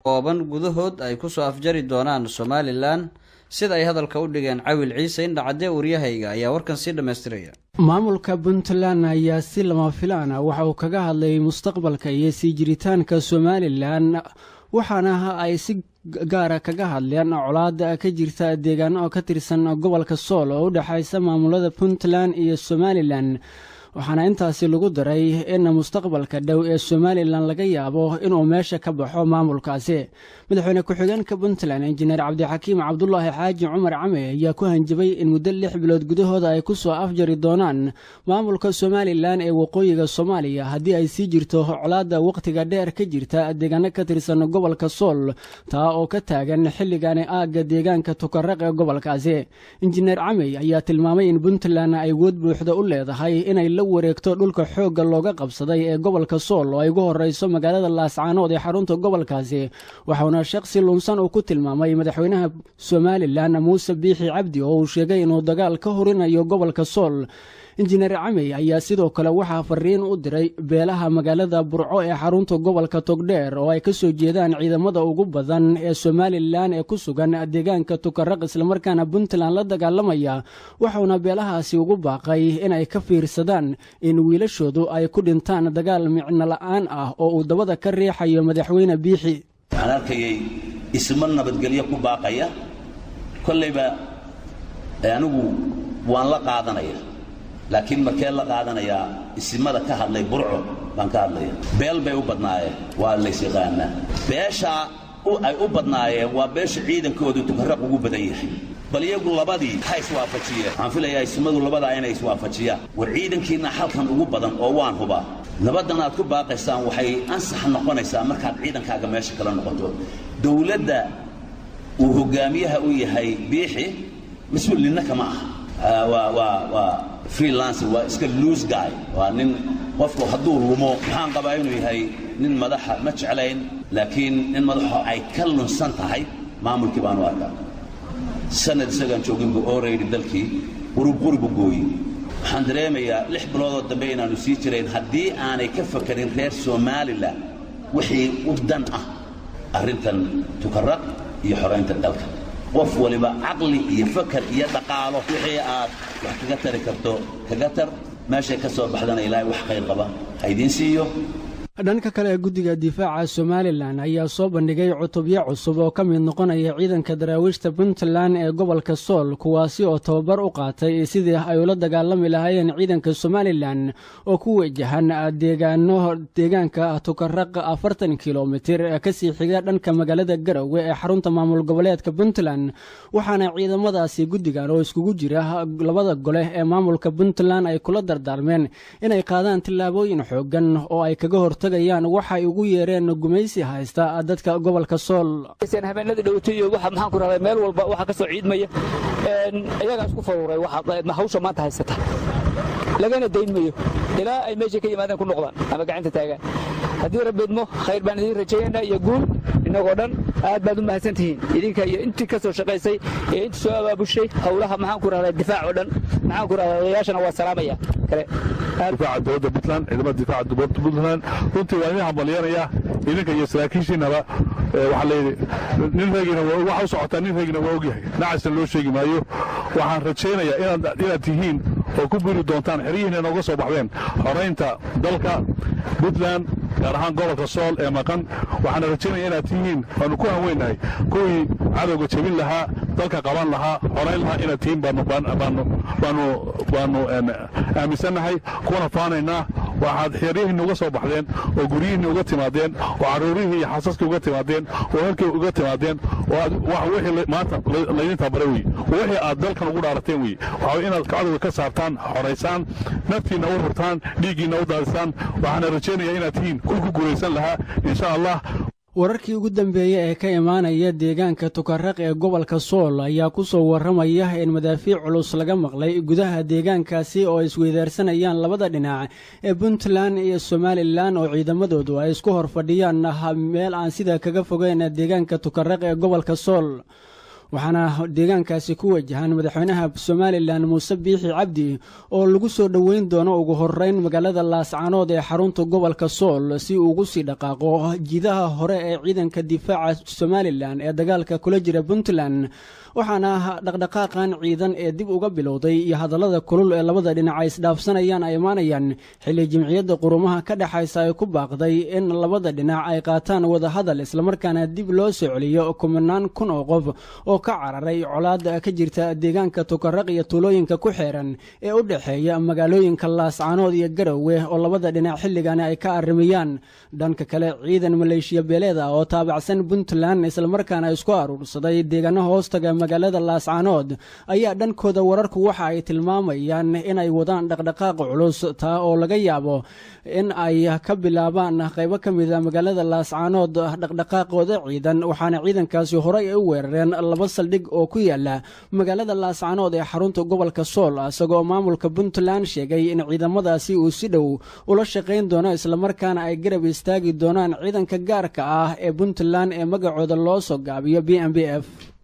Kooban gudahood ay kusoo afjari doonaan Somaliland, sida ay hadalka u dhigeen. Cawil Ciise Indhacadde, waryahayga, ayaa warkan sii dhammaystiraya. Maamulka Puntland ayaa si lama filaan ah waxa uu kaga hadlay mustaqbalka iyo sii jiritaanka Somaliland, waxaana ay si gaara kaga hadleen colaada ka jirta deegaano oo ka tirsan gobolka Sool oo u dhexaysa maamulada Puntland iyo Somaliland. Waxaana intaasi lagu daray in mustaqbalka dhow ee Somaliland laga yaabo inuu meesha ka baxo maamulkaasi. Madaxweyne ku-xigeenka Puntland, Injineer Cabdixakiim Cabdulaahi Xaaji Cumar Came, ayaa ku hanjabay in muddo 6 bilood gudahooda ay ku soo afjari doonaan maamulka Somaliland ee waqooyiga Soomaaliya haddii ay sii jirto colaadda wakhtiga dheer ka jirta deegaano ka tirsan gobolka Sool, taa oo ka taagan xilligani aagga deegaanka Tukaraq ee gobolkaasi. Injineer Camey ayaa tilmaamay in Puntland ay awood buuxda u leedahay inay la wareegto dhulka xoogga looga qabsaday ee gobolka Sool, oo ay ugu horeyso magaalada Laascaanood ee xarunta gobolkaasi. Waxauna shaqsi lunsan uu ku tilmaamay madaxweynaha Somaliland, Muuse Biixi Cabdi, oo uu sheegay inuu dagaal ka horinayo gobolka Sool. Injineer Camey ayaa sidoo kale waxaa fariin u diray beelaha magaalada Burco ee xarunta gobolka Togdheer, oo ay ka soo jeedaan ciidamada ugu badan ee Somaliland ee ku sugan deegaanka Tukaraq, islamarkaana Puntland la dagaalamaya. Waxauna beelahaasi ugu baaqay inay ka fiirsadaan in wiilashoodu ay ku dhintaan dagaal micno la'aan ah oo uu dabada ka riixayo Madaxweyne Biixi. Waxaan arkayay isma nabadgelyo ku baaqaya. Kollayba anigu waan la qaadanaya, laakiin markee la qaadanayaa? Isimada ka hadlay Burco baan ka hadlaya. Beel bay u badnaayeen, waa lays yaqaanaa beeshaa ay u badnaayeen, waa beesha ciidankoodu Tukaraq ugu badan yahay. Bal iyagu labadii ha iswaafajiyeen. Waxaan filayaa isimadu labadaa inay iswaafajiyaan. War ciidankiinna halkan ugu badan oo waan hubaa nabaddan aad ku baaqaysaan waxay ansax noqonaysaa markaad ciidankaaga meesha kala noqoto. Dowladda uu hogaamiyaha u yahay Biixi mas-uul ninna kama aha. Waa freelancer, waa iska loose guy, waa nin qofku hadduu lumo. Waxaan qabaa inuu yahay nin madaxa ma jeclayn, laakiin nin madaxo ay ka lunsan tahay maamulkii baanu arkaa. Sanad isagaan joogin buu already dalkii qurub quribu gooyey. Waxaan dareemayaa 6 biloodoo dambe inaannu sii jirayn haddii aanay ka fakarin reer Somaliland wixii u dan ah arrintan Tukaraq iyo xoraynta dalka. Qof waliba caqli iyo fakar iyo dhaqaalo wixii aad wax kaga tari karto kaga tar. Meeshay ka soo baxdana Ilaahay wax khayr qaba ha idiin siiyo. Dhanka kale, guddiga difaaca Somaliland ayaa soo bandhigay cutubyo cusub oo ka mid noqonaya ciidanka daraawiishta Puntland ee gobolka Sool, kuwaasi oo tababar u qaatay sidii ay ula dagaalami lahaayeen ciidanka Somaliland oo ku wajahan deegaano deegaanka Tukaraq, 40 kilomitir kasii xiga dhanka magaalada Garowe ee xarunta maamul goboleedka Puntland. Waxaana ciidamadaasi guddigan oo iskugu jira labada gole ee maamulka Puntland ay kula dardaarmeen inay qaadaan tillaabooyin xoogan oo ay kaga hortagayaan waxay ugu yeereen gumaysi haysta dadka gobolka Sool. Habeenadii dhowtay iyo waxa, maxaan ku rahday, meel walba waxa ka soo ciidmaya iyagaa isku faruuray. Waxa hawsha maanta haysata lagana dayn mayo ilaa ay meesha ka yimaadeen ku noqdaan ama gacanta taagaan. Haddii Rabbi idmo, khayr baan idiin rajaynaynaa iyo guul innagoo dhan. Aad baad u mahadsan tihiin idinka iyo intii ka soo shaqaysay iyo intii soo abaabushay howlaha, maxaan ku rahdaa, difaac oo dhan. Maxaan ku rahdaa, odayaashana waa salaamaya kale. Difaaca dowladda Puntland, ciidamada difaaca dowladda Puntland, runtii waa idin hambalyanaya idinka iyo saraakiishiinaba. Waxaa layidhi nin reegina waxa u socotaa, nin reegina waa ogyahay, nacasna loo sheegi maayo. Waxaan rajaynayaa inaad tihiin oo ku biri doontaan xeryihiina nooga soo baxdeen xoraynta dalka Puntland, gaar ahaan gobolka Sool ee maqan. Waxaana rajaynaya inaad tihiin waanu ku hanweynahay kuwii cadowga jebin lahaa, dalka qaban lahaa, xorayn lahaa inaad tihiin baanu aaminsannahay, kuna faanaynaa. Waxaad xeryihiinna uga soo baxdeen oo guryihiinna uga timaadeen oo carruurihii iyo xaasaskii uga timaadeen oo halkii uga timaadeen oo wixii maanta laydin tababaray wey, wixii aad dalkan ugu dhaarateen wey. Waxaa inaad cadowga ka saartaan, xoraysaan, naftiinna u hurtaan, dhiiggiinna u daadisaan. Waxaana rajaynayaa inaad tihiin kuwii ku guulaysan lahaa, insha Allah. Wararkii ugu dambeeyey ee ka imaanaya deegaanka Tukaraq ee gobolka Sool ayaa ku soo warramaya in madaafiic culus laga maqlay gudaha deegaankaasi oo ay isweydaarsanayaan labada dhinac ee Puntland iyo Somaliland, oo ciidamadoodu ay isku hor fadhiyaan meel aan sidaa kaga fogeyn deegaanka Tukaraq ee gobolka Sool. Waxaana deegaankaasi ku wajahan madaxweynaha Somalilan Muuse Biixi Cabdi, oo lagu soo dhoweyn doono ugu horeyn magaalada Laascaanood ee xarunta gobolka Sool, si uu ugu sii dhaqaaqo jiidaha hore ee ciidanka difaaca Somalilan ee dagaalka kula jira Puntland. Waxaana dhaqdhaqaaqan ciidan ee dib uga bilowday iyo hadallada kulul ee labada dhinac ay isdhaafsanayaan ay imaanayaan xilli Jimciyadda Qurumaha ka dhexaysa ay ku baaqday in labada dhinac ay qaataan wadahadal, islamarkaana dib loo soo celiyo kumanaan kun oo qof oo ka cararay colaada ka jirta deegaanka Tukaraq iyo tuulooyinka ku xeeran ee u dhexeeya magaalooyinka Laascaanood iyo Garowe, oo labada dhinac xilligani ay ka arrimayaan. Dhanka kale, ciidan maleeshiya beeleed ah oo taabacsan Puntland, islamarkaana isku aruursaday deegaano hoostaga magaalada Laascaanood, ayaa dhankooda wararku waxa ay tilmaamayaan inay wadaan dhaqdhaqaaq culus, taa oo laga yaabo in ay ka bilaabaan qaybo ka mida magaalada Laascaanood dhaqdhaqaaqooda ciidan. Waxaana ciidankaasi horey ay u weerareen laba saldhig oo ku yaala magaalada Laascaanood ee xarunta gobolka Sool, isagoo maamulka Puntland sheegay in ciidamadaasi uu si dhow ula shaqayn doono, islamarkaana ay garab istaagi doonaan ciidanka gaarka ah ee Puntland ee magacooda loo soo gaabiyo BMBF.